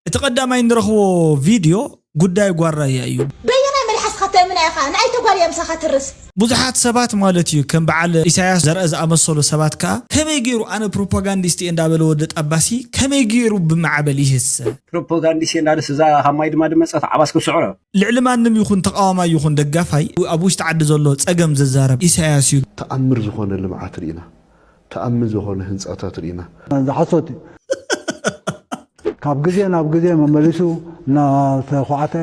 እቲ ቀዳማይ እንረኽቦ ቪድዮ ጉዳይ ጓል ራያ እዩ። በየናይ መልሓስካ ተእምና ኢኻ ንኣይ ተጓል እያ ምሳኻ ትርስ። ብዙሓት ሰባት ማለት እዩ ከም በዓል ኢሳያስ ዘርአ ዝኣመሰሉ ሰባት ከኣ ከመይ ገይሩ ኣነ ፕሮፓጋንዲስት እየ እንዳበለ ወዲ ጣባሲ ከመይ ገይሩ ብማዕበል ይህሰ ፕሮፓጋንዲስት እየ እንዳበለስ እዛ ካብ ማይ ድማ ድመፀት ዓባስ ክስዕሮ ልዕሊ ማንም ይኹን ተቃዋማይ ይኹን ደጋፋይ ኣብ ውሽጢ ዓዲ ዘሎ ጸገም ዝዛረብ ኢሳያስ እዩ። ተኣምር ዝኾነ ልምዓት ርኢና፣ ተኣምር ዝኾነ ህንፃታት ርኢና። ዝሓሶት እዩ። ካብ ግዜ ናብ ግዜ መመሊሱ እናተኳዕተ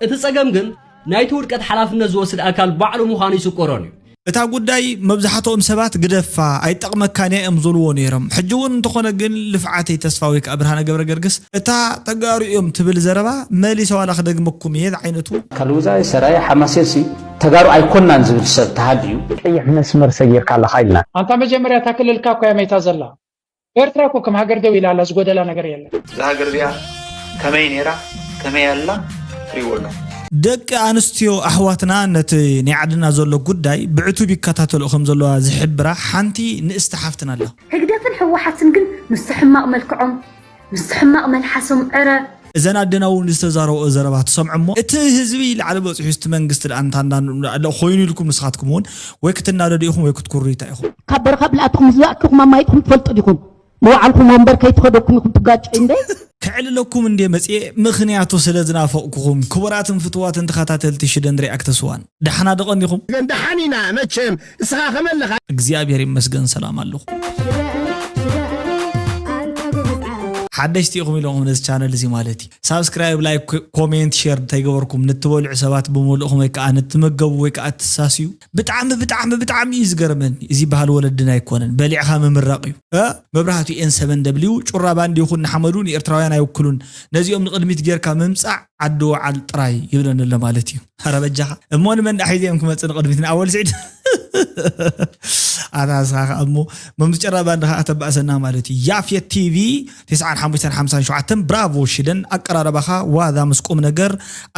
እቲ ጸገም ግን ናይቲ ውድቀት ሓላፍነት ዝወስድ ኣካል ባዕሉ ምዃኑ ይስቆሮን እዩ። እታ ጉዳይ መብዛሕትኦም ሰባት ግደፋ ኣይጠቕመካን እያ እዮም ዝብልዎ ነይሮም። ሕጂ እውን እንተኾነ ግን ልፍዓተይ ተስፋ ወይ ከዓ ብርሃነ ገብረ ገርግስ እታ ተጋሩ እዮም ትብል ዘረባ መሊሰ ዋላ ክደግመኩም እየ ዝዓይነቱ። ካልውዛይ፣ ሰራየ፣ ሓማሴንሲ ተጋሩ ኣይኮናን ዝብል ሰብ ተሃልዩ፣ ቀይሕ መስመር ሰጊርካ ኣለኻ ኢልና። ኣንታ መጀመርያ እታ ክልልካ እኮ እያ መይታ ዘላ። ኤርትራ እኮ ከም ሃገር ደው ኢላ ኣላ፣ ዝጎደላ ነገር የለን። እዛ ሃገር እዚኣ ከመይ ነይራ ከመይ ኣላ ትሪእዎ ኣለኹም። ደቂ ኣንስትዮ ኣሕዋትና ነቲ ናይ ዓድና ዘሎ ጉዳይ ብዕቱብ ይከታተልኦ ከም ዘለዋ ዝሕብራ ሓንቲ ንእስቲ ሓፍትና ኣላ። ህግደፍን ሕወሓትን ግን ምስቲ ሕማቕ መልክዖም ምስቲ ሕማቕ መልሓሶም ዕረ እዘን ኣደና እውን ዝተዛረብኦ ዘረባ ትሰምዖ እሞ እቲ ህዝቢ ላዕሊ በፂሑ ስቲ መንግስቲ ደኣ እንታ እንዳ ኣሎ ኮይኑ ኢልኩም ንስኻትኩም እውን ወይ ክትናደዱ ኢኹም ወይ ክትኩርሩ ኢኹም ካብ በረኻ ብልኣትኹም ዝኣክኹም ኣማይጥኹም ትፈልጡ ዲኹም ንባዕልኹም ወንበር ከይትኸደኩም ኢኹም ትጋጨዩ እንደ ከዕልለኩም እንደ መፅኤ ምኽንያቱ ስለ ዝናፈቕኩኹም ክቡራትን ፍትዋትን ተኸታተልቲ ሽደን ሪኣክተስ ዋን ደሓና ዶ ቀኒኹም ግን ደሓን ኢና መቸም ንስኻ ከመለኻ እግዚኣብሔር ይመስገን ሰላም ኣለኹ ሓደሽቲ ኢኹም ኢለኹም ነዚ ቻነል እዚ ማለት እዩ ሳብስክራይብ ላይክ ኮሜንት ሼር እንተይገበርኩም ንትበልዑ ሰባት ብምልእኹም ወይ ከዓ ንትመገቡ ወይ ከዓ እትሳስዩ ብጣዕሚ ብጣዕሚ ብጣዕሚ እዩ ዝገርመኒ እዚ ባህል ወለድና ኣይኮነን በሊዕኻ ምምራቕ እዩ መብራህቱ ኤን ሰበን ደብሊው ጩራ ባንድ ይኹን ንሓመዱ ንኤርትራውያን ኣይውክሉን ነዚኦም ንቕድሚት ጌርካ ምምፃእ ዓዲ ወዓል ጥራይ ይብለኒ ኣሎ ማለት እዩ ኣረ በጃኻ እሞ ንመን ዳሒዘ እዮም ክመፅእ ንቕድሚት ንኣወል ስዒድ ኣታ ንስኻ ከኣ እሞ መምስ ጨራባ እንድኻ ኣተባእሰና ማለት እዩ ያፍየት ቲቪ ተስዓን ሓሙሽተን ሓምሳን ሸውዓተን ብራቮ ሽደን ኣቀራረባኻ ዋዛ ምስ ቁም ነገር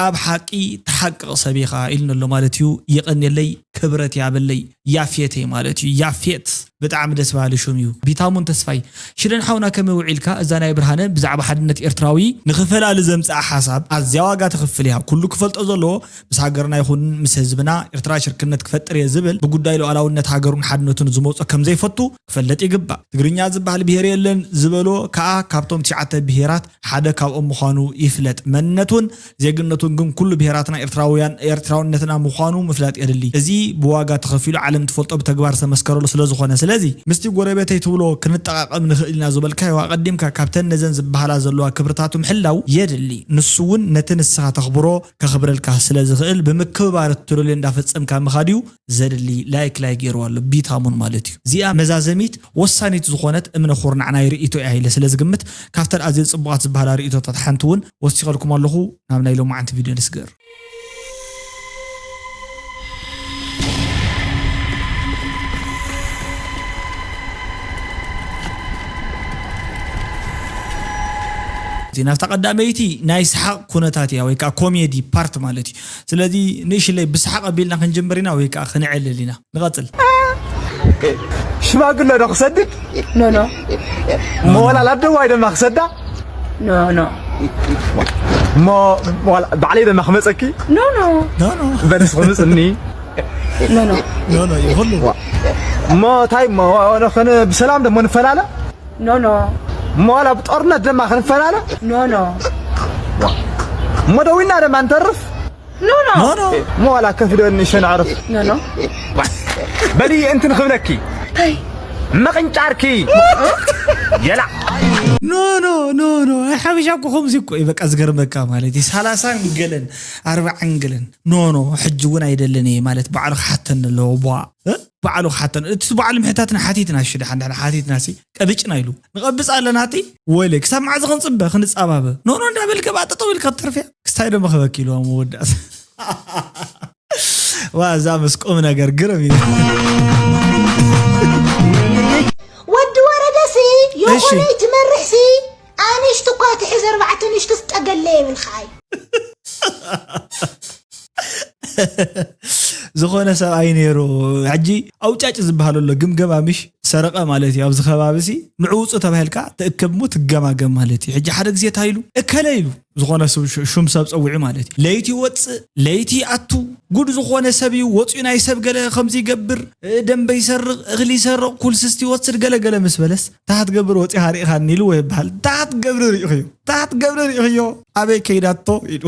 ኣብ ሓቂ ተሓቅቕ ሰብ ኢኻ ኢሉኒ ኣሎ ማለት እዩ የቐንየለይ ክብረት ያበለይ ያፌተይ ማለት እዩ ያፌት ብጣዕሚ ደስ በሃሊ ሽም እዩ ቢታሙን ተስፋይ ሽደን ሓውና ከመይ ውዒልካ እዛ ናይ ብርሃነ ብዛዕባ ሓድነት ኤርትራዊ ንኽፈላሊ ዘምፅኣ ሓሳብ ኣዝያ ዋጋ ተኽፍል እያ ኩሉ ክፈልጦ ዘለዎ ምስ ሃገርና ይኹን ምስ ህዝብና ኤርትራ ሽርክነት ክፈጥር እየ ዝብል ብጉዳይ ሉዓላውነት ሃገሩን ሓድነቱን ዝመፆ ከምዘይፈቱ ክፈልጥ ይግባእ ትግርኛ ዝበሃል ብሄር የለን ዝበሎ ከዓ ካብቶም ትሽዓተ ብሄራት ሓደ ካብኦም ምዃኑ ይፍለጥ መንነቱን ዜግነቱን ግን ኩሉ ብሄራትና ኤርትራውያን ኤርትራውነትና ምዃኑ ምፍላጥ የድሊ። እዚ ብዋጋ ተኸፊሉ ዓለም ትፈልጦ ብተግባር ዝተመስከረሉ ስለዝኾነ። ስለዚ ምስቲ ጎረቤተይ ትብሎ ክንጠቓቐም ንኽእል ኢና ዝበልካዮ ኣቐዲምካ ካብተን ነዘን ዝበሃላ ዘለዋ ክብርታቱ ምሕላው የድሊ። ንሱ እውን ነቲ ንስኻ ተኽብሮ ከኽብረልካ ስለዝኽእል ብምክብባር እቲ ትደልዮ እንዳፈጸምካ ምኻድ እዩ ዘድሊ። ላይክ ላይክ ገይርዋ ኣሎ ቢታሙን ማለት እዩ። እዚኣ መዛዘሚት ወሳኒት ዝኾነት እምነ ኹርናዕ ናይ ርእይቶ እያ ኢለ ስለ ዝግምት ካብተን ኣዝየን ጽቡቓት ዝበሃላ ርእይቶታት ሓንቲ እውን ወሲኸልኩም ኣለኹ። ናብ ናይ ሎማዓንቲ ቪድዮ ንስገር። ናብታ ቀዳመይቲ ናይ ሰሓቕ ኩነታት እያ ወይ ከዓ ኮሜዲ ፓርት ማለት እዩ። ስለዚ ንእሽለይ ብሰሓቕ ኣቢልና ክንጅምር ኢና ወይ ከዓ ክንዕልል ኢና። ንቐፅል። ሽማግለ ዶ ክሰድድ ኖ ኖ እሞ ወላ ላደዋይ ደማ ክሰዳ ኖ ኖ እሞ ዋላ ባዕለይ ደማ ክመፀኪ ኖ ኖ ኖ ኖ በለስ ክምፅኒ ኖ ኖ ኖ ኖ ይኹሉ እሞ እንታይ እሞ ኖ ከነ ብሰላም ደሞ ንፈላለ ኖ ኖ እሞ ዋላ ብጦርነት ደማ ክንፈላለ ኖ ኖ እሞ ደዊና ደማ ንተርፍ ኖ ኖ ኖ ኖ ሞላ ከፊዶ ንሸን ዓረፍ ኖ ኖ በሊ እንትን ክብለኪ ታይ መቕንጫርኪ የላ ኖ ኖ ኖ ኖ ሓበሻ እኮ ከምዚ እኮ እዩ በቃ ዝገርመካ ማለት እዩ ሰላሳን ገለን ኣርባዓን ገለን ኖ ኖ ሕጂ እውን ኣይደለን እየ ማለት ባዕሉ ክሓተኒ ኣለዎ ቧ እ? ባዕሉ ክሓተኒ እቲ በዓል ምሕታትና ሓቲትና ሽደ ሓንዳሕና ሓቲትና ሲ ቀብጭና ኢሉ ንቐብፅ ኣለና እቲ ወይለ ክሳብ መዓዝ ክንፅበ ክንፃባበ ኖኖ እንዳበልከ ብኣ ጠጠው ኢልካ ትተርፍያ ክስታይ ደሞ ክበኪ ኢልዋ መወዳእታ ዋ እዛ ምስ ቁም ነገር ግርም እዩ ወዲ ወረደሲ የኾነይ ትመርሕሲ ኣንሽቲ እኳ ትሕዝ ኣርባዕተ ንሽቱ ስጠገለ የብልካ እዩ ዝኾነ ሰብኣይ ነይሩ። ሕጂ ኣውጫጭ ዝበሃል ኣሎ፣ ግምገማ ምሽ ሰረቐ ማለት እዩ። ኣብዚ ከባቢ ሲ ንዕውፁ ተባሂልካ ትእከብ እሞ ትገማገም ማለት እዩ። ሕጂ ሓደ ግዜ እንታይ ኢሉ እከለ ኢሉ ዝኾነ ስብ- ሹ- ሹም ሰብ ፀዊዑ ማለት እዩ። ለይቲ ይወፅእ ለይቲ ይኣቱ፣ ጉድ ዝኾነ ሰብ እዩ። ወፂኡ ናይ ሰብ ገለ ከምዚ ይገብር፣ ደንበ ይሰርቕ፣ እኽሊ ይሰርቕ፣ ኩልስስቲ ይወስድ፣ ገለ ገለ ምስ በለስ እንታይ ክትገብር ወፂኻ ርኢኻኒ ኢልዎ ይበሃል። እንታይ ክትገብሪ ርኢኽዮ እንታይ ክትገብሪ ርኢኽዮ ኣበይ ከይዳቶ ኢሉ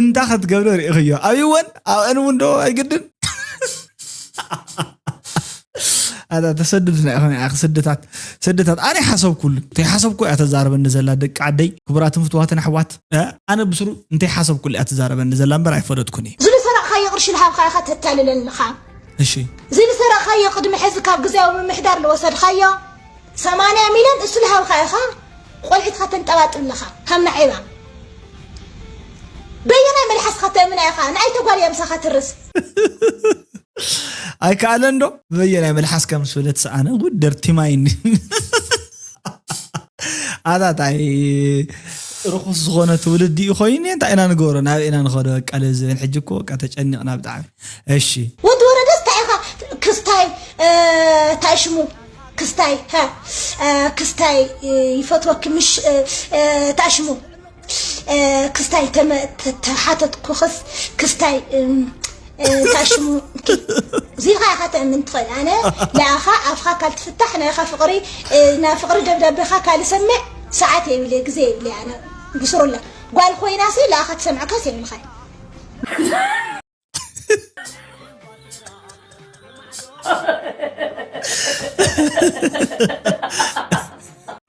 እንዳ ክትገብረ ርኢኽዮ ኣብይወን ኣብአን እውን ዶ ኣይግድን ኣታ ተሰድድና ኢኹም ኢኻ ስድታት ስድታት ኣነ ሓሰብኩሉ እንታይ ሓሰብኩ እያ ተዛረበኒ ዘላ ደቂ ዓደይ ክቡራትን ፍትዋትን ኣሕዋት ኣነ ብስሩ እንታይ ሓሰብኩሉ እያ ተዛረበኒ ዘላ እምበር ኣይፈለጥኩን እየ ዝብል ሰረቕካዮ ቅርሺ ዝሃብካ ኢኻ ተታልለኒ ኢኻ እሺ ዝብል ሰረቕካዮ ቅድሚ ሕዚ ካብ ግዝያዊ ምምሕዳር ዝወሰድካዮ ሰማንያ ሚልዮን እሱ ዝሃብካ ኢኻ ቆልዒትካ ተንጠባጥብ ኣለኻ ካብ ናዔባ በየናይ መልሓስካ ተእምና ኢኻ ንኣይ ተጓልያ ምሳኻ ትርስ ኣይከኣለን ዶ በየናይ መልሓስካ ምስ በለት ሰኣነ ጉድ ደርቲማይኒ ኣታታይ ርኹስ ዝኾነ ትውልዲ እዩ ኮይኑ እንታይ ኢና ንገብሮ ናብ ኢና ንኸዶ በቃ ለዝበን ሕጂ እኮ በቃ ተጨኒቕና ብጣዕሚ እሺ ወዲ ወረደስ እንታይ ኢኻ ክስታይ ታሽሙ ክስታይ ክስታይ ይፈትወኪ ምሽ ታሽሙ ክስታይ ተሓተትኩኽስ ክስታይ ታሽሙ ዚልካ ኢኻ ተእምን ትኽእል ኣነ ለኣኻ ኣፍኻ ካልትፍታሕ ናይኻ ፍቕሪ ናይ ፍቕሪ ደብዳቤኻ ካልሰምዕ ሰዓት የብለ ግዜ የብለ ኣነ ብስሩላ ጓል ኮይናሲ ለኣኻ ትሰምዕካስ የብልኻ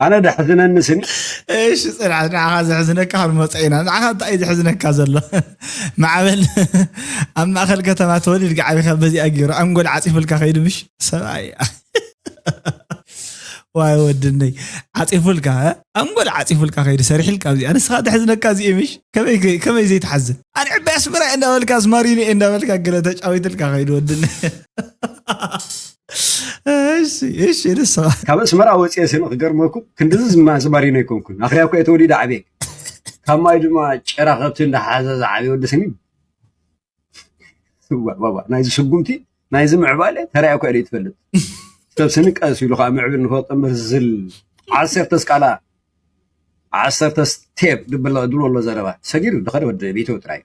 ኣነ ደሕዝነኒ ስኒ እሺ ፅንዓት ንዓኻ ዘሕዝነካ ክንመፀ ኢና ንዓኻ እንታይ እዩ ዘሕዝነካ ዘሎ ማዕበል ኣብ ማእኸል ከተማ ተወሊድካ ዓቢኻ በዚኣ ገይሩ ኣንጎል ዓፂፉልካ ከይዱ ምሽ ሰብኣይ ዋይ ወድነይ ዓፂፉልካ ኣንጎል ዓፂፉልካ ከይዱ ሰሪሕልካ ኣብዚኣ ንስኻ ተሕዝነካ እዚኡ ምሽ ከመይ ዘይትሓዝን ኣነ ዕባይ ኣስመራ እየ እንዳበልካ ኣስማሪኒ እየ እንዳበልካ ገለ ተጫዊትልካ ከይዱ ወድነይ እሺ እሺ ንስኻ ካብ ኣስመራ ወፅየ ስኒ ክገርመኩም ክንድዚ ዝማ ኣስማሪኒ ኣይኮንኩን ኣኽርያ እኮ እየ ተወሊደ ዓብየ ካብ ማይ ድማ ጨራ ከብቲ እንዳሓዘ ዝዓብየ ወዲ ስኒ ናይዚ ስጉምቲ ናይዚ ምዕባለ ተራእያ እኳ ኢለ ይትፈልጥ ሰብ ስኒ ቀስ ኢሉ ከዓ ምዕብል ንፈልጦ እምበር ዝል ዓሰርተ ስቃላ ዓሰርተ ስቴፕ ድብል ድሎ ኣሎ ዘረባ ሰጊሩ ድኸደ ወደ ቤተው ጥራይ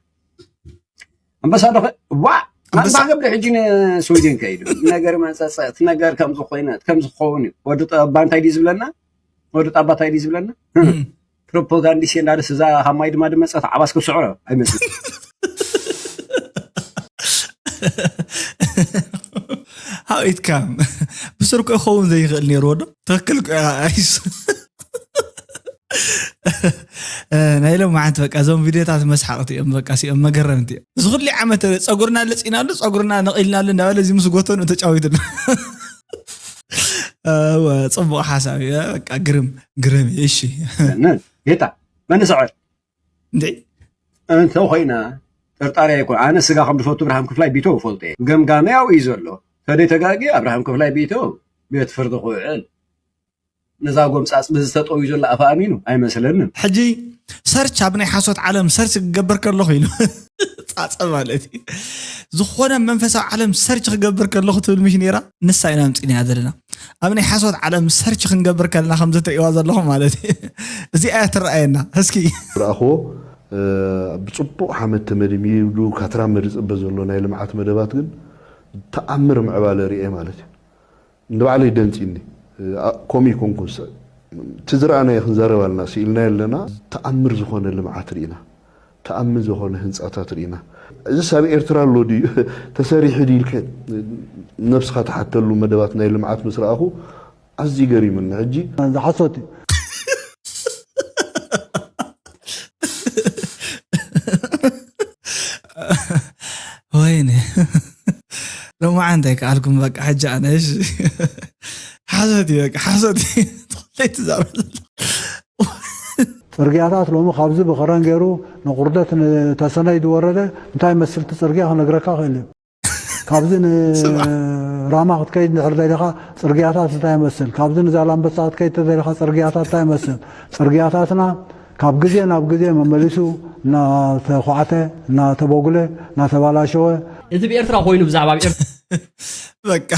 ኣንበሳ ዶ ዋ ኣንበሳ ገብረ ሕጂ ንስዊድን ከይዱ ነገር መፀፀ እቲ ነገር ከምዚ ኮይነ ከምዚ ክኸውን እዩ ወዲ ጠባ እንታይ ድዩ ዝብለና ወዲ ጠባ እንታይ ድዩ ዝብለና ፕሮፓጋንዲስት እንዳደስ እዛ ካብ ማይ ድማ ድመፀት ዓባስ ክስዕሮ ኣይመስል how it come ብስርኮ ይኸውን ዘይኽእል ነይርዎ ዶ ትኽክል ኣይሱ ናይ ሎም መዓልቲ በቃ እዞም ቪድዮታት መስሓቕቲ እዮም በቃ ሲኦም መገረምቲ እዮም እዚ ኩሉ ዓመት ፀጉርና ለፂናሉ ፀጉርና ነቒልናሉ እንዳበለ እዚ ምስ ጎተኑ ተጫዊትሉ ፅቡቕ ሓሳብ እዩ በቃ ግርም ግርም እዩ እሺ ጌታ መንስዐር እንዴ እንተ ኮይና ጥርጣሪ ኣይኮን ኣነ ስጋ ከም ዝፈቱ ብርሃም ክፍላይ ቢቶ ፈልጦ እየ ገምጋመ ያው እዩ ዘሎ ተደይ ተጋጊ ኣብርሃም ክፍላይ ቢቶ ቤት ፍርዲ ክውዕል ነዛ ጎምጻጽ ብዝተጠውዩ ዘሎ ኣፋ ኣሚኑ ኣይመስለንን ሕጂ ሰርች ኣብ ናይ ሓሶት ዓለም ሰርች ክገብር ከለኹ ኢሉ ጻጸ ማለት እዩ ዝኾነ መንፈሳዊ ዓለም ሰርች ክገብር ከለኹ ትብል ምሽ ነራ ንሳ ኢና ምጽንያ ዘለና ኣብ ናይ ሓሶት ዓለም ሰርች ክንገብር ከለና ከም ዝትርእዋ ዘለኹም ማለት እዩ እዚኣ ትረኣየና እስኪ ዝረኣኽዎ ብፅቡቕ ሓመድ ተመድሚዱ ካትራመ ዝፅበ ዘሎ ናይ ልምዓት መደባት ግን ተኣምር ምዕባለ ርእየ ማለት እዩ ንባዕለይ ደንፂኒ ከምኡ ይኮንኩን ስዕብ እቲ ዝረኣናዮ ክንዛረብ ኣለና ስኢልናዮ ኣለና ተኣምር ዝኾነ ልምዓት ርኢና ተኣምን ዝኾነ ህንፃታት ርኢና እዚስ ኣብ ኤርትራ ኣሎ ድዩ ተሰሪሑ ድዩ ኢልካ ነብስኻ ትሓተሉ መደባት ናይ ልምዓት ምስ ረኣኹ ኣዝዩ ገሪሙኒ ሕጂ ዝሓሶት እዩ ወይኔ ሎማዓ እንታይ ከኣልኩም በቃ ሕጂ ኣነ እሺ ሓሶት እዩ በቃ ሓሶት እዩ ትዛረብ ፅርግያታት ሎሚ ካብዚ ብኸረን ገይሩ ንቁርደት ንተሰነይ ዝወረደ እንታይ መስልቲ ፅርግያ ክነግረካ ክእል እዩ ካብዚ ንራማ ክትከይድ እንድሕር ደሊኻ ፅርግያታት እንታይ ይመስል? ካብዚ ንዛላምበሳ ክትከይድ ተደሊኻ ፅርግያታት እንታይ ይመስል? ፅርግያታትና ካብ ግዜ ናብ ግዜ መመሊሱ እናተኳዕተ፣ እናተበጉለ፣ እናተባላሸወ፣ እቲ ብኤርትራ ኮይኑ ብዛዕባ ብኤርትራ በቃ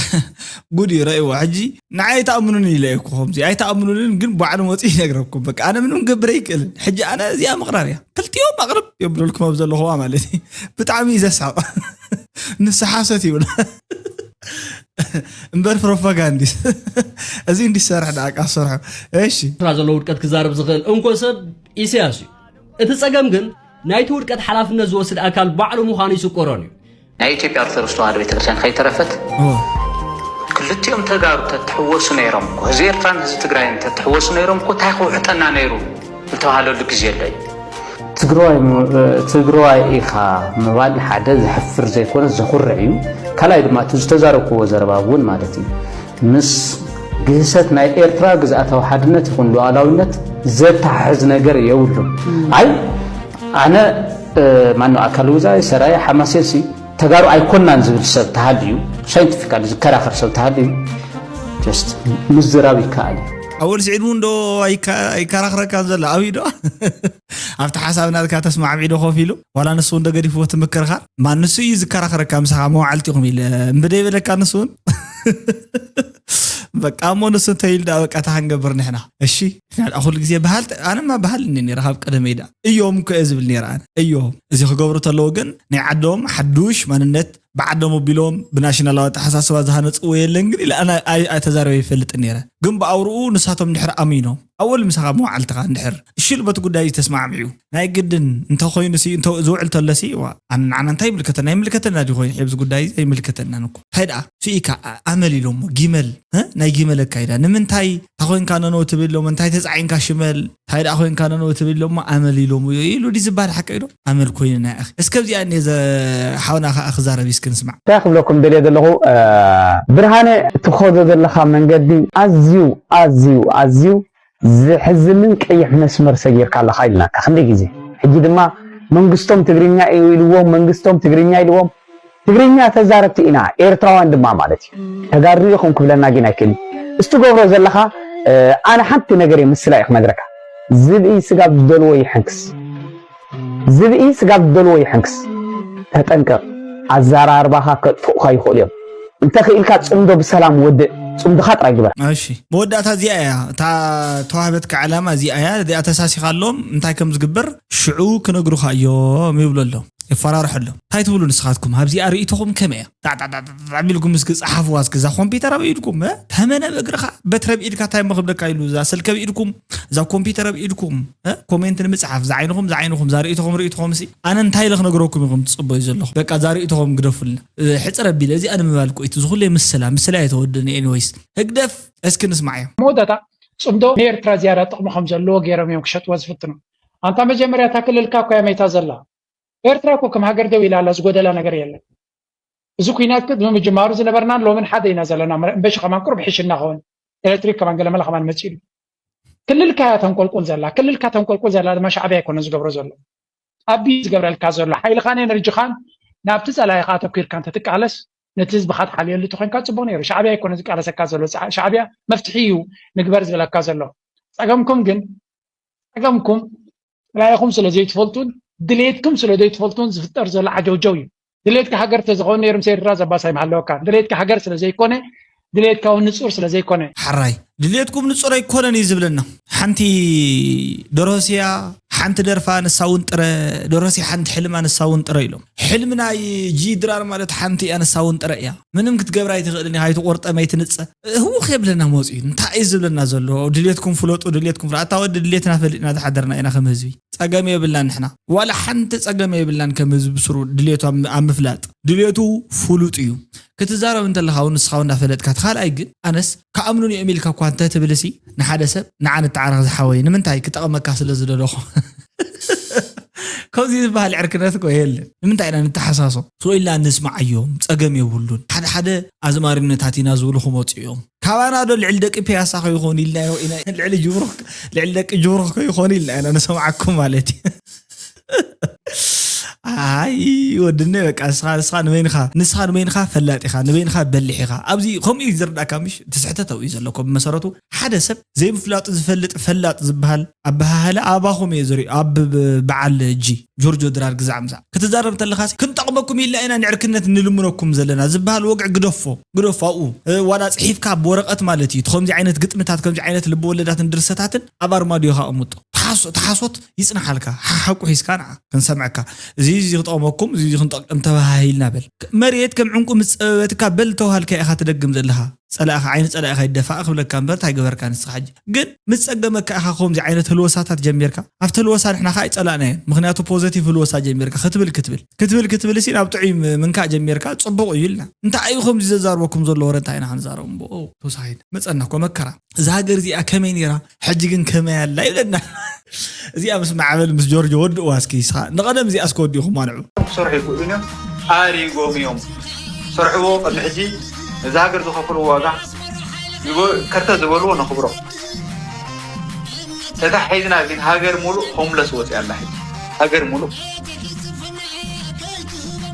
ጉድ እዩ ረእይዎ። ሕጂ ንዓይ ኣይተኣምኑን ኢለ እኮ ከምዚ ኣይተኣምኑንን፣ ግን ባዕሉ መፂኡ ይነግረኩም። በቃ ኣነ ምንም ገብር ኣይክእልን። ሕጂ ኣነ እዚኣ ምቕራብ እያ ክልቲኦም ኣቕርብ የብለልኩም ኣብ ዘለኹዋ ማለት እዩ። ብጣዕሚ እዩ ዘስሓቕ። ንስሓሰት ይብላ እምበር ፕሮፓጋንዲስ እዚ እንዲሰርሕ ደኣ ቃ ሰርሑ። እሺ ኤርትራ ዘሎ ውድቀት ክዛረብ ዝኽእል እንኮ ሰብ ኢሳያስ እዩ። እቲ ጸገም ግን ናይቲ ውድቀት ሓላፍነት ዝወስድ ኣካል ባዕሉ ምዃኑ ይስቆሮን እዩ። ናይ ኢትዮጵያ ኦርቶዶክስ ተዋህዶ ቤተክርስትያን ከይተረፈት ኦ፣ ክልቲኦም ተጋሩ ተትሕወሱ ነይሮም እኮ፣ ህዝቢ ኤርትራን ህዝቢ ትግራይን ተትሕወሱ ነይሮም እኮ እንታይ ክውሕጠና ነይሩ ዝተባሃለሉ ግዜ ኣሎ እዩ። ትግራዋይ ም- ትግራዋይ ኢኻ ምባል ሓደ ዘሕፍር ዘይኮነ ዘኹርዕ እዩ። ካልኣይ ድማ እቲ ዝተዛረብክዎ ዘረባ እውን ማለት እዩ ምስ ግህሰት ናይ ኤርትራ ግዝኣታዊ ሓድነት ይኹን ሉዓላዊነት ዘተሓሕዝ ነገር የብሉን። ኣይ ኣነ እ፣ ማነው ኣካል ውዛይ ሰራየ ሓማሴንሲ ተጋሩ ኣይኮናን ዝብል ሰብ ተሃልዩ፣ ሳይንቲፊካሊ ዝከራኸር ሰብ ተሃልዩ just ምዝራብ ይከኣል እዩ። ኣወል ስዒድ እውን ዶ ኣይከ- ኣይከራኽረካን ዘሎ ኣብዩ ዶ ኣብቲ ሓሳብ ናትካ ተስማዕሚዑ ዶ ኮፍ ኢሉ ዋላ ንሱ እውን ዶ ገዲፍዎ ትምክርካ ማን ንሱ እዩ ዝከራኸረካ ምሳኻ መዋዕልቲ ኢኹም ኢለ እምብደ ይበለካ ንሱ እውን በቃ እሞ ንሱ እንተይሉ ዳ በቃ እታ ክንገብር ንሕና እሺ ንሕና ዳ ኩሉ ግዜ በሃል ኣነማ በሃል እኒ ነይረ ካብ ቀደመይ ዳ እዮም እኮ እየ ዝብል ነይረ ኣነ እዮም እዚ ክገብሩ ተለዉ ግን ናይ ዓዶም ሓዱሽ ማንነት ብዓዶም ኣቢሎም ብናሽናላዊ ኣተሓሳስባ ዝሃነፅዎ የለን ግን ኢለ ኣነ ኣይ- ኣይተዛረበ ይፈልጥ ነይረ ግን ብኣውርኡ ንሳቶም ድሕር ኣሚኖም ኣወል ምሳኻ መዋዕልትኻ እንድሕር እሽሉ በቲ ጉዳይ እዩ ተስማዕሚዑ ናይ ግድን እንተኮይኑ ሲ እንተ ዝውዕል ተሎ ሲ ዋ ኣነ ንዓና እንታይ ይምልከተና ይምልከተና ድዩ ኮይኑ ሕብዚ ጉዳይ ዘይምልከተናን እኮ እንታይ ደኣ ስኢካ ኣ- ኣመል ኢሎሞ ጊመል እ? ናይ ጊመል ኣካይዳ ንምንታይ ታኮይንካ ነነው ትብል ኢሎም እንታይ ተፃዒንካ ሽመል እንታይ ደኣ ኮይንካ ነነው ትብል ኢሎሞ ኣመል ኢሎሞ ኢሉ ድዩ ዝበሃል ሓቂ ኢሎ ኣመል ኮይኑ ናይ ኣኺ እስከ ኣብዚኣ እኔ ሓውና ከዓ ክዛረብ እስኪ ንስማዕ እንታይ ክብለኩም ደልየ ዘለኹ እ፣ ብርሃነ እትኸዶ ዘለኻ መንገዲ ኣዝዩ ኣዝዩ ኣዝዩ ዘሕዝንን ቀይሕ መስመር ሰጊርካ ኣለኻ ኢልናካ ክንደይ ግዜ ሕጂ ድማ መንግስቶም ትግርኛ እዩ ኢልዎም መንግስቶም ትግርኛ ኢልዎም ትግርኛ ተዛረብቲ ኢና ኤርትራውያን ድማ ማለት እዩ ተጋሩ ኢኹም ክብለና ግን ኣይክእል እስቲ ገብሮ ዘለኻ ኣነ ሓንቲ ነገር እየ ምስላ እዩ ክነግረካ ዝብኢ ስጋብ ዝደልዎ ይሕንክስ ዝብኢ ስጋብ ዝደልዎ ይሕንክስ ተጠንቀቕ ኣዘራርባኻ ከጥፉእካ ይኽእሉ እዮም እንተኽኢልካ ፅምዶ ብሰላም ወድእ ፅምድኻ ጥራይ ግበር እሺ መወዳእታ እዚኣ እያ እታ ተዋህበትካ ዕላማ እዚኣ እያ እዚኣ ተሳሲኻሎም እንታይ ከም ዝግበር ሽዑ ክነግሩኻ እዮም ይብሎ ኣሎ የፈራርሐሎም እንታይ ትብሉ ንስኻትኩም ኣብዚኣ ርእይቶኹም ከመይ እያ ጣዕጣዕጣዕጣዕጣዕ ኢልኩም እስኪ ጸሓፍዋ እስኪ እዛ ኮምፒተር ኣብ ኢድኩም እ? ተመነ ብእግርኻ በትረ ብኢድካ እንታይ እሞ ክብለካ ኢሉ እዛ ስልከ ብኢድኩም እዛ ኮምፒተር ኣብ ኢድኩም እ? ኮሜንት ንምጽሓፍ ዝዓይንኹም ዝዓይንኹም እዛ ርእይቶኹም ርእይቶኹም ሲ ኣነ እንታይ ኢለ ክነግረኩም ኢኹም ትጽበዩ ዘለኹም በቃ እዛ ርእይቶኹም ግደፉልና እ፣ ሕጽር ኣቢለ እዚኣ ንምባል እኮ እቲ ዝኹለይ ምስላ ምስላ እየ ተወደኒ ኤኒወይስ ህግደፍ እስኪ ንስማዕ እዮም መወዳእታ ጽምዶ ንኤርትራ ዝያዳ ጥቕሚ ከም ዘለዎ ገይሮም እዮም ክሸጥዎ ዝፍትኑ ኣንታ መጀመርያ እታ ክልልካ እኮ እያ መይታ ዘላ ኤርትራ እኮ ከም ሃገር ደው ኢላ ኣላ ዝጎደላ ነገር የለን እዚ ኩናት ግን ብምጅማሩ ዝነበርናን ሎምን ሓደ ኢና ዘለና እምበሺ ከማን ቁርብ ሕሽና ኸውን ኤሌክትሪክ ከማን ገለመለ ከማን መፂሉ ክልልካ እያ ተንቆልቁል ዘላ ክልልካ ተንቆልቁል ዘላ ድማ ሻዕብያ ኣይኮነ ዝገብሮ ዘሎ ኣቢ ዝገብረልካ ዘሎ ሓይልኻን ኤነርጂኻን ናብቲ ፀላኢኻ ኣተኪርካ እንተትቃለስ ነቲ ህዝብኻ ትሓልየሉ ተኮንካ ፅቡቅ ነይሩ ሻዕብያ ኣይኮነ ዝቃለሰካ ዘሎ ሻዕብያ መፍትሒ እዩ ንግበር ዝብለካ ዘሎ ፀገምኩም ግን ፀገምኩም ጥላይኹም ስለ ዘይትፈልጡን ድሌትኩም ስለ ዘይትፈልጡን ዝፍጠር ዘሎ ዓጀውጀው እዩ ድሌትካ ሃገር ተዝኸውን ነይሩ ምስ ኤርትራ ዘባሳይ ምሃለወካ ድሌትካ ሃገር ስለ ዘይኮነ ድሌትካ እውን ንፁር ስለ ዘይኮነ ሓራይ ድሌትኩም ንፁር ኣይኮነን እዩ ዝብለና ሓንቲ ደሮሲያ ሓንቲ ደርፋ ንሳ እውን ጥረ ደሮሲ ሓንቲ ሕልማ ንሳ እውን ጥረ ኢሎም ሕልሚ ናይ ጂ ድራር ማለት ሓንቲ እያ ንሳ እውን ጥረ እያ ምንም ክትገብራ ኣይትኽእልን ኢኻ ኣይትቆርጠም ኣይትንፀ ህውኽ የብለና መፅኡ እንታይ እዩ ዝብለና ዘሎ ድሌትኩም ፍለጡ ድሌትኩም ፍለ ኣታ ወዲ ድሌትና ፈሊጥና ዝሓደርና ኢና ከም ህዝቢ ፀገም የብልናን ንሕና ዋላ ሓንቲ ፀገም የብልናን ከም ህዝቢ ስሩ ድሌቱ ኣብ ምፍላጥ ድሌቱ ፍሉጥ እዩ ክትዛረብ እንተለኻ እውን ንስኻ እንዳፈለጥካ እቲ ካልኣይ ግን ኣነስ ክኣምኑን እዮም ኢልካ እኳ እንተ ትብልሲ ንሓደ ሰብ ንዓ ንተዓረኽ ዝሓወይ ንምንታይ ክጠቕመካ ስለ ዝደለኹ ከምዚ ዝበሃል ዕርክነት እኮ የለን ንምንታይ ኢና ንተሓሳሶ ስቕ ኢልና ንስማዓዮም ፀገም የብሉን ሓደ ሓደ ኣዝማሪነታት ኢና ዝብሉ ክመፁ እዮም ካባና ዶ ልዕሊ ደቂ ፒያሳ ከይኾኑ ኢልናዮ ኢና ልዕሊ ጅብሩኽ ልዕሊ ደቂ ጅብሩኽ ከይኾኑ ኢልና ኢና ንሰምዓኩም ማለት እዩ ኣይ ወድነ በቃ ንስኻ ንስኻ ንበይንኻ ንስኻ ንበይንኻ ፈላጥ ኢኻ ንበይንኻ በሊሕ ኢኻ ኣብዚ ከምኡ እዩ ዝርዳእካ ምሽ ትስሕተተው እዩ ዘለኮ ብመሰረቱ ሓደ ሰብ ዘይምፍላጡ ዝፈልጥ ፈላጥ ዝበሃል ኣበሃህላ ኣባኹም እየ ዝሪኦ ኣብ በዓል ጂ ጆርጆ ድራር ግዛዕ ምዛዕ ክትዛረብ እንተለኻሲ ክንጠቕመኩም ኢልና ኢና ንዕርክነት ንልምነኩም ዘለና ዝበሃል ወግዒ ግደፎ ግደፎ ኣብኡ ዋላ ፅሒፍካ ብወረቐት ማለት እዩ ከምዚ ዓይነት ግጥምታት ከምዚ ዓይነት ልበወለዳትን ድርሰታትን ኣብ ኣርማድዮኻ ኣቕምጦ ተሓሶት ይፅንሓልካ ሓሓቁ ሒዝካ ንዓ ክንሰምዐካ እዚ እዚ ክጠቕመኩም እዚ እዚ ክንጠቅም ተባሃሂልና በል መሬት ከም ዕንቁ ምስ ፀበበትካ በል ተባሃልካ ኢኻ ትደግም ዘለኻ ጸላእኻ ዓይኒ ጸላእኻ ይደፋእ ክብለካ እምበር እንታይ ገበርካ ንስኻ ሕጂ ግን ምስ ጸገመካ ኢኻ ከምዚ ዓይነት ህልወሳታት ጀሚርካ ኣብቲ ህልወሳ ንሕና ከዓ ኣይጸላእናዮን ምክንያቱ ፖዘቲቭ ህልወሳ ጀሚርካ ክትብል ክትብል ክትብል ክትብል ሲ ናብ ጥዑይ ምንካእ ጀሚርካ ጽቡቕ እዩ ኢልና እንታይ እዩ ከምዚ ዘዛርበኩም ዘሎ ወረ እንታይ ኢና ክንዛረቡ እምቦ ተወሳኺ መጸና እኮ መከራ እዛ ሃገር እዚኣ ከመይ ነይራ ሕጂ ግን ከመይ ኣላ ይብለና እዚኣ ምስ ማዕበል ምስ ጆርጆ ወድእዋ እስኪ ስኻ ንቐደም እዚኣ እስከ ወዲእኹማ ንዑ ክሰርሑ ይክእሉን እዮም ኣሪጎም እዮም ዝሰርሕዎ ቅድሚ ሕጂ ነዚ ሃገር ዝኸፍልዎ ዋጋ ከርተ ዝበልዎ ነኽብሮ ተታሒዝና ግን ሃገር ሙሉእ ሆምለስ ወፂኣ ኣላ ሕጂ ሃገር ሙሉእ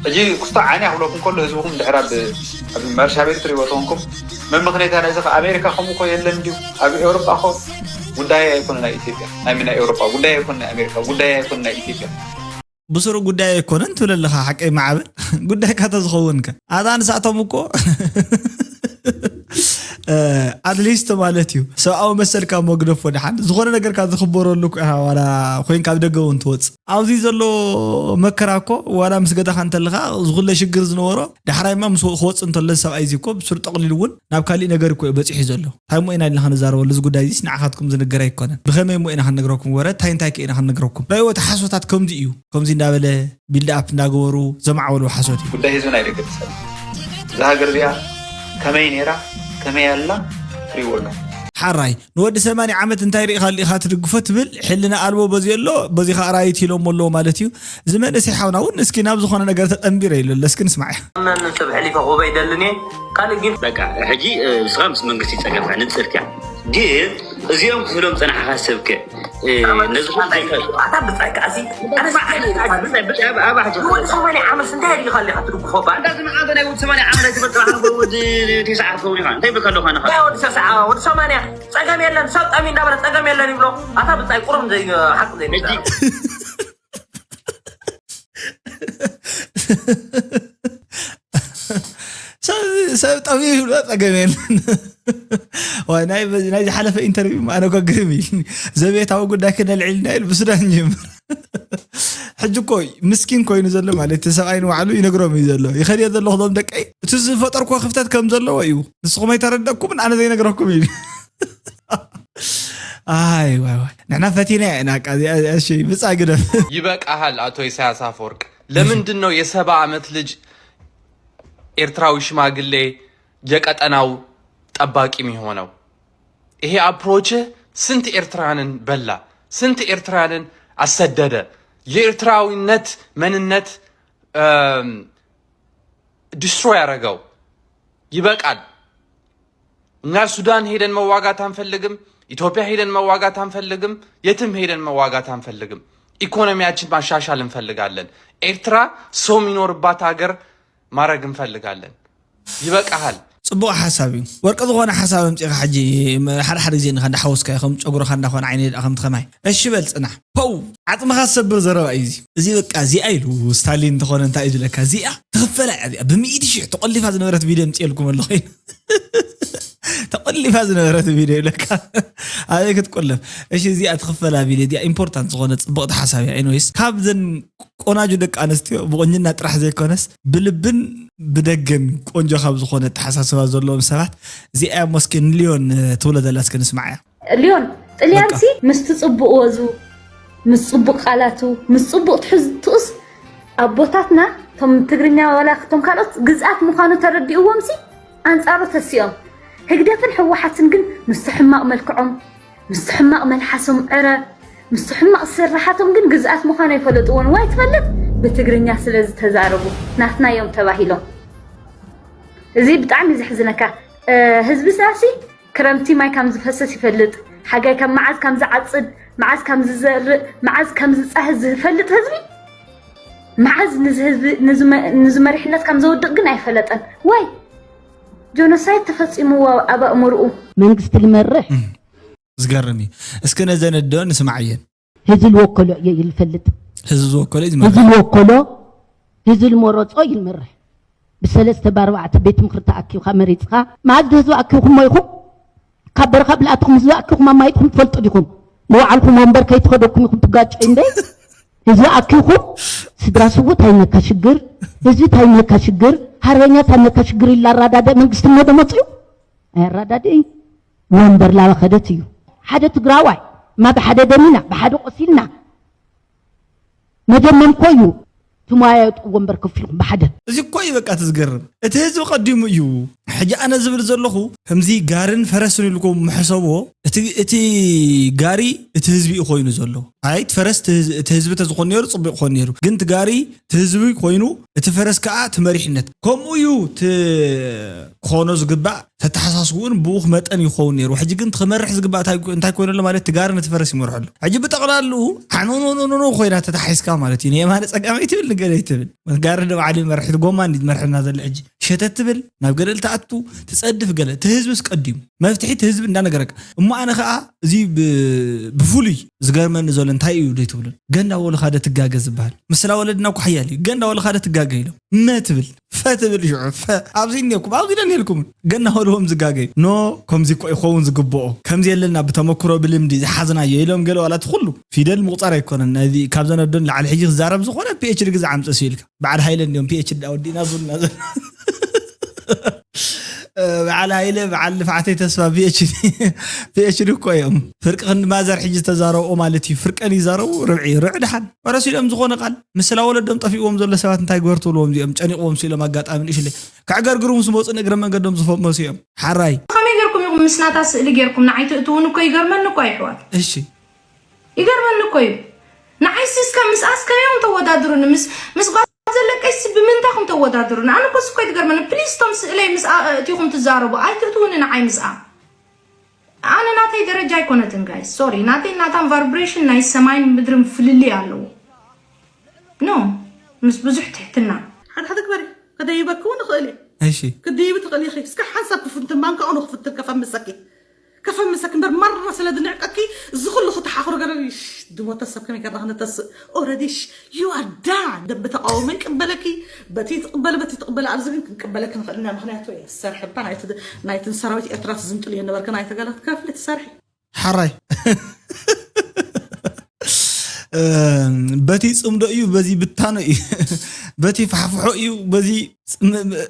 ሕጂ ክስቶ ዓንያ ክብለኩም ከሎ ህዝብኩም ድሕር ኣብ ኣብ መርሻ ቤት ትሪእዎ ተኾንኩም መመኽነይታ ናይዚ ከ ኣሜሪካ ከምኡ ኮ የለን ድዩ ኣብ ኤውሮጳ ኮ ጉዳይ ኣይኮነ ናይ ኢትዮጵያ ናይ ናይ ኤውሮጳ ጉዳይ ኣይኮነ ናይ ኣሜሪካ ጉዳይ ኣይኮነ ናይ ኢትዮጵያ ብስሩ ጉዳይ ኣይኮነን ትብል ኣለኻ ሓቀይ ማዕበል ጉዳይካ ተዝኸውን ከ ኣታ ንሳቶም እኮ ኣትሊስት ማለት እዩ ሰብኣዊ መሰልካ መግደፎ ድሓን ዝኾነ ነገርካ ዝኽበረሉ ዋላ ኮይንካ ኣብ ደገ እውን ትወፅ ኣብዚ ዘሎ መከራ እኮ ዋላ ምስ ገዳኻ እንተለኻ ዝኹለ ሽግር ዝነበሮ ዳሕራይማ ምስ ክወፅእ እንተሎ ሰብኣይ እዚ እኮ ብስሩ ጠቕሊሉ እውን ናብ ካሊእ ነገር እኮ እዩ በፂሑ ዘሎ እንታይ እሞ ኢና ኢልና ክንዛረበሉ እዚ ጉዳይ እዚስ ንዓኻትኩም ዝንገር ኣይኮነን ብኸመይ እሞ ኢና ክንነግረኩም ወረ እንታይ እንታይ ከ ኢና ክንነግረኩም ረእዎ እቲ ሓሶታት ከምዚ እዩ ከምዚ እንዳበለ ቢልድ ኣፕ እንዳገበሩ ዘማዕበሉ ሓሶት እዩ ጉዳይ ህዝብና ይደገፍ ሰብ እዛ ሃገር እዚኣ ከመይ ነይራ ከመይ ኣላ ትሪእዎ ኣሎ ሓራይ ንወዲ ሰማንያ ዓመት እንታይ ርኢኻ ኣሊኻ ትድግፎ ትብል ሕልና ኣልቦ በዚ ኣሎ በዚ ከዓ ራይት ኢሎሞ ኣለዎ ማለት እዩ እዚ መንእሰይ ሓውና እውን እስኪ ናብ ዝኾነ ነገር ተጠንቢረ ኢሉ ኣሎ እስኪ ንስማዕ እያ መን ሰብ ሕሊፈ ክህቦ ይደልን እየ ካልእ ግን በቃ ሕጂ ንስኻ ምስ መንግስቲ ይፀገምካ ንፅርትያ ግን እዚኦም ክህሎም ፀናሕኻ ሰብከ ነዚ ኣታ ብፃይ ከዓሲ ኣነ ሰማንያ ዓመት እንታይ ኣድሊኻ ኣለኻ ትድግፎ ባል እንታይ ዝመዓልተ ናይ ወዲ ሰማንያ ዓመት ኣይትፈልጥ ባሕና ወዲ ተስዓ ትኸውን ኢኻ እንታይ ይብልካ ኣለኹ ኣነኻ ወዲ ተስዓ ወዲ ሰማንያ ጸገም የለን ሰብ ጠሚ እንዳበለ ጸገም የለን ይብሎ ኣታ ብጻይ ቁሩብ ዘይ ሓቂ ዘይ ሰብ ጠሚ ይብሎ ጸገም የለን ናይ ዝሓለፈ ኢንተርቪው ኣነ ኮ ግርም እዩ ዘቤታዊ ጉዳይ ክነልዕልና ኢሉ ብሱዳን ጀምር ሕጂ እኮ ምስኪን ኮይኑ ዘሎ ማለት እቲ ሰብኣይ ንባዕሉ ይነግሮም እዩ ዘሎ ይኸድዮ ዘለኹ ዞም ደቀይ እቲ ዝፈጠርኩዎ ክፍተት ከም ዘለዎ እዩ ንስኹም ኣይተረደእኩምን ኣነ ዘይነግረኩም እዩ ኣይ ዋይ ዋይ ንሕና ፈቲና ኢና ቃ እዚኣ እሺ ብጻ ግደፍ ይበቃሃል ኣቶ ኢሳያስ አፈወርቅ ለምንድን ነው የሰባ ዓመት ልጅ ኤርትራዊ ሽማግሌ የቀጠናው ጠባቂ የሚሆነው ይሄ አፕሮችህ ስንት ኤርትራንን በላ፣ ስንት ኤርትራንን አሰደደ። የኤርትራዊነት መንነት ዲስትሮይ ያረገው። ይበቃል። እኛ ሱዳን ሄደን መዋጋት አንፈልግም። ኢትዮጵያ ሄደን መዋጋት አንፈልግም። የትም ሄደን መዋጋት አንፈልግም። ኢኮኖሚያችን ማሻሻል እንፈልጋለን። ኤርትራ ሰው የሚኖርባት ሀገር ማድረግ እንፈልጋለን። ይበቃሃል። ጽቡቕ ሓሳብ እዩ ወርቂ ዝኾነ ሓሳብ ኣምጺኻ ሕጂ ሓደ ሓደ ግዜ ንኻ እንዳሓወስካ ከም ጨጉርኻ እንዳኾነ ዓይነ ደኣ ከምቲ ከማይ እሺ በል ጽናሕ ፖው ዓጽምኻ ዝሰብር ዘረባ እዩ እዚ እዚ በቃ እዚኣ ኢሉ ስታሊን እንተኾነ እንታይ እዩ ዝለካ እዚኣ ትኽፈላ እያ እዚኣ ብሚእቲ ሽሕ ተቆሊፋ ዝነበረት ቪድዮ ኣምጺኤልኩም ኣለኹ ተቆሊፋ ዝነበረት ቪድዮ ይብለካ ኣበይ ክትቆለፍ እሺ እዚኣ ትኽፈላ ቪድዮ እዚኣ ኢምፖርታንት ዝኾነ ጽብቕቲ ሓሳብ እያ ኤኒዌይስ ካብዘን ቆናጁ ደቂ ኣንስትዮ ብቑንጅና ጥራሕ ዘይኮነስ ብልብን ብደገን ቆንጆ ካብ ዝኾነ ኣተሓሳስባ ዘለዎም ሰባት እዚኣ እያ ሞስኪ ንልዮን ትብሎ ዘላ እስኪ ንስማዓያ። ልዮን ጥልያንሲ ምስቲ ጽቡቕ ወዙ ምስ ጽቡቕ ቃላቱ ምስ ጽቡቕ ትሕዝትኡስ ኣቦታትና ቶም ትግርኛ ዋላ ቶም ካልኦት ግዝኣት ምዃኑ ተረዲእዎምሲ ኣንጻሩ ተሲኦም ህግደፍን ህወሓትን ግን ምስቲ ሕማቕ መልክዖም ምስቲ ሕማቕ መልሓሶም ዕረ ምስቲ ሕማቕ ስርሓቶም ግን ግዝኣት ምዃኑ ኣይፈለጥዎን ዋይ ትፈልጥ ብትግርኛ ስለ ዝተዛረቡ ናትና እዮም ተባሂሎም እዚ ብጣዕሚ ዘሕዝነካ ህዝብናሲ ክረምቲ ማይ ከም ዝፈስስ ይፈልጥ ሓጋይ ካብ መዓዝ ከም ዝዓፅድ መዓዝ ከም ዝዘርእ መዓዝ ከም ዝፀህዝ ዝፈልጥ ህዝቢ መዓዝ ንዚ ህዝቢ ንዚ መ- ንዚ መሪሕነት ከም ዘውድቕ ግን ኣይፈለጠን። ዋይ ጆኖሳይድ ተፈጺምዎ ኣብ ኣእምርኡ። መንግስቲ ልመርሕ ዝገርም እዩ። እስኪ ነዘን ኣዶ ንስማዓየን። ህዝቢ ዝወከሎ እየ ይልፈልጥ ህዝቢ ዝወከሎ እዩ ህዝቢ ዝመርሕ። ዝወከሎ ህዝቢ ዝመረጾ ይልመርሕ። ብሰለስተ ብኣርባዕተ ቤት ምኽሪ ተኣኪብካ መሪፅካ መዓዝ ዶ ህዝቢ ኣኪብኩሞ ኢኹም? ካብ በረኻ ብልኣትኹም ህዝቢ ኣኪብኩም ኣማይጥኩም ትፈልጡ ዲኹም? ንባዕልኩም ወንበር ከይትኸደኩም ኢኹም ትጋጨዩ እንደ ህዝቢ ኣኪብኩም ስድራ ስዉ ታይነካ ሽግር ህዝቢ ታይነካ ሽግር ሃርበኛ ታይነካ ሽግር ኢላ ኣራዳደ መንግስቲ እሞ ዶ መፅኡ ኣራዳደ እዩ። ወንበር ላበኸደት እዩ ሓደ ትግራዋይ እማ ብሓደ ደሚና ብሓደ ቆሲልና መደመም ኮዩ ትማያየጡ ወንበር ከፊልኩም ብሓደ እዚ እኮ እዩ በቃ ትዝገርም። እቲ ህዝቢ ቀዲሙ እዩ። ሕጂ ኣነ ዝብል ዘለኹ ከምዚ ጋርን ፈረስን ኢልኩም ምሕሰብዎ። እቲ እቲ ጋሪ እቲ ህዝቢ እዩ ኮይኑ ዘሎ። ኣይ እቲ ፈረስ እቲ ህዝ- እቲ ህዝቢ ተዝኾን ነይሩ ፅቡቅ ይኾን ነይሩ። ግን እቲ ጋሪ እቲ ህዝቢ ኮይኑ እቲ ፈረስ ከዓ እቲ መሪሕነት ከምኡ እዩ እቲ ክኾኖ ዝግባእ። ተተሓሳስቡን ብኡኽ መጠን ይኸውን ነይሩ። ሕጂ ግን ክመርሕ ዝግባእ እንታይ እንታይ ኮይኑ ኣሎ ማለት ትጋር ነቲ ፈረስ ይመርሖ ኣሎ። ሕጂ ብጠቕላሉ ዓኖኖኖኖ ኮይና ተታሒዝካ ማለት እዩ። ንየማነ ጸጋመይ ትብል ንገለ ትብል ጋር ደ ባዕሉ ይመርሕ እቲ ጎማ እንዲ መርሕና ዘሎ ሕጂ ሸተት ትብል ናብ ገደል ተኣቱ ትጸድፍ ገለ እቲ ህዝብስ ቀዲሙ መፍትሒ እቲ ህዝቢ እንዳነገረካ እሞ ኣነ ከዓ እዚ ብ- ብፍሉይ ዝገርመኒ ዘሎ እንታይ እዩ ዶ ትብሉን ገንዳ ወለኻ ደ ትጋገ ዝበሃል ምስላ ወለድና እኮ ሓያል እዩ ገንዳ ወለኻ ደ ትጋገ ኢሎም መ ትብል ፈ ትብል ሽዑ ፈ ኣብዚ እኒአኩም ኣብዚ ደኒልኩም ገና ሆልዎም ዝጋገዩ ኖ ከምዚ እኮ ይኸውን ዝግብኦ ከምዚ የለና ብተመክሮ ብልምዲ ዝሓዝናዮ ኢሎም ገለ ዋላ እቲ ኩሉ ፊደል ምቁፃር ኣይኮነን ናይዚ ካብ ዘነዶን ላዕሊ ሕጂ ክዛረብ ዝኾነ ፒኤችዲ ግዛ ዓምፀ ስኢልካ በዓል ሃይለ እንዲዮም ፒኤችዲ ኣወዲእና ዝብሉና ዘሎ በዓል ሃይለ በዓል ልፍዓተይ ተስፋ ፒኤችዲ ፒኤችዲ እኮ እዮም ፍርቂ ክንዲ ማዘር ሕጂ ዝተዛረብኦ ማለት እዩ ፍርቀን ይዛረቡ ርብዒ ርዕ ድሓን ወረሲሎም ዝኾነ ቃል ምስላ ወለዶም ጠፊእዎም ዘሎ ሰባት እንታይ ግበር ትብልዎም እዚኦም ጨኒቕዎም ስኢሎም ኣጋጣሚ ንእሽለይ ከዕገርግሩ ምስ መፁ ንእግረ መንገዶም ዝፈመሱ እዮም ሓራይ ከመይ ገርኩም ኢኹም ምስ ናታ ስእሊ ገርኩም ንዓይ ትእትውን እኮ ይገርመኒ እኮ ይሕዋት እሺ ይገርመኒ እኮ እዩ ንዓይ ሲ እስከ ምስኣስ ከመይ ኢኹም ተወዳድሩኒ ምስ ምስ ጓል ዘለቀይ ሲ ብምንታይ ኢኹም ተወዳድሩኒ ኣነ እኮ ስኮ ይትገርመኒ ፕሊስ ቶም ስእለይ ምስ እቲኹም ትዛረቡ ኣይትእትውኒ ንዓይ ምስኣ ኣነ ናተይ ደረጃ ኣይኮነትን ጋይ ሶሪ ናተይ ናታን ቫርብሬሽን ናይ ሰማይን ምድርን ፍልልይ ኣለዎ ኖ ምስ ብዙሕ ትሕትና ሓደ ሓደ ግበሪ ከደይበኪ እውን እኽእል እየ እሺ ክድይቢ ትኽእል ኢኺ እስከ ሓንሳብ ክፍትን ማንካኡ ነው ክፍትን ከፈምሰኪ ከፈምሰኪ እምበር ማራ ስለ ዝንዕቀኪ እዚ ኩሉ ክተሓኽሩ ገለ ድሞተ ሰብ ከመይ ገርና ክነተስእ ኦረዲ you are done ደንቢ ተቃውሞ ይቅበለኪ በቲ ትቅበለ በቲ ትቅበለ ኣብዚ ግን ክንቅበለኪ ንኽእል ኢና ምክንያቱ እየ ዝሰርሐ እባ ናይትን ሰራዊት ኤርትራ ትዝምጥሉ እየ ነበርክን ኣይተገለ ትከፍሊ ትሰርሒ ሓራይ በቲ ፅምዶ እዩ በዚ ብታኖ እዩ በቲ ፋሕፍሖ እዩ በዚ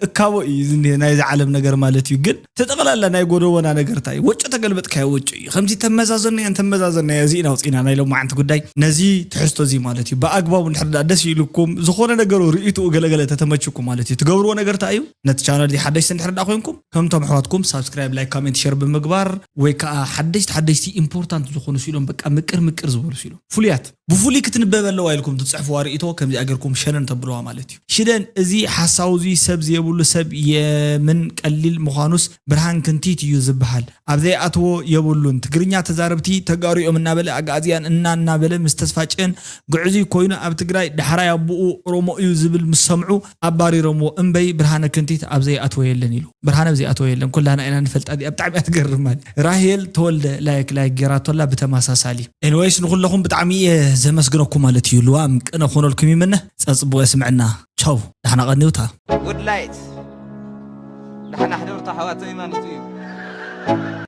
እካቦ እዩ ናይዚ ዓለም ነገር ማለት እዩ ግን ተጠቕላላ ናይ ጎደቦና ነገር እንታይ እዩ ወጮ ተገልበጥካዮ ወጮ እዩ ከምዚ ተመዛዘናዮ እንተመዛዘናዮ እዚ ኢና ውፅኢና ናይ ሎማዓንቲ ጉዳይ ነዚ ትሕዝቶ እዚ ማለት እዩ ብኣግባቡ እንድሕር ደኣ ደስ ኢሉኩም ዝኾነ ነገሩ ርእይትኡ ገለገለ ተተመችኩም ማለት እዩ ትገብርዎ ነገር እንታይ እዩ ነቲ ቻነል እዚ ሓደሽቲ እንድሕር ደኣ ኮይንኩም ከምቶም ኣሕዋትኩም ሳብስክራይብ ላይክ ካሜንት ሸር ብምግባር ወይ ከዓ ሓደሽቲ ሓደሽቲ ኢምፖርታንት ዝኾኑ ስኢሎም በቃ ምቅር ምቅር ዝበሉ ስኢሎም ፍሉያት ብፍሉይ ክትንበብ ኣለዋ ኢልኩም ትፅሕፍዋ ርእይቶ ከምዚኣ ጌርኩም ሸነን ተብልዋ ማለት እዩ ሽደን እዚ ሓሳው እዚ ሰብ ዘየብሉ ሰብ የምን ቀሊል ምዃኑስ ብርሃን ክንቲት እዩ ዝበሃል ኣብ ዘይኣትዎ የብሉን ትግርኛ ተዛረብቲ ተጋሩ እዮም እናበለ ኣግኣዝያን እና እናበለ ምስ ተስፋጭን ግዕዙይ ኮይኑ ኣብ ትግራይ ዳሕራይ ኣቦኡ ኦሮሞ እዩ ዝብል ምስ ሰምዑ ኣባሪሮምዎ እምበይ ብርሃነ ክንቲት ኣብ ዘይኣትዎ የለን ኢሉ ብርሃነ ኣብ ዘይኣትዎ የለን ኩላና ኢና ንፈልጣ እዚኣ ብጣዕሚ እያ ትገርም ማለት ራሄል ተወልደ ላይክ ላይክ ጌራቶላ ብተመሳሳሊ ኤንወይስ ንኩለኹም ብጣዕሚ እየ ዘመስግነኩም ማለት እዩ ልዋም ቅነ ክኾነልኩም ይምነ ፀፅቡቅ ስምዕና ቻው ዳሕና ቀኒውታ Good light. ንሕና ሕደርቶ ሓዋተይ ማለት እዩ።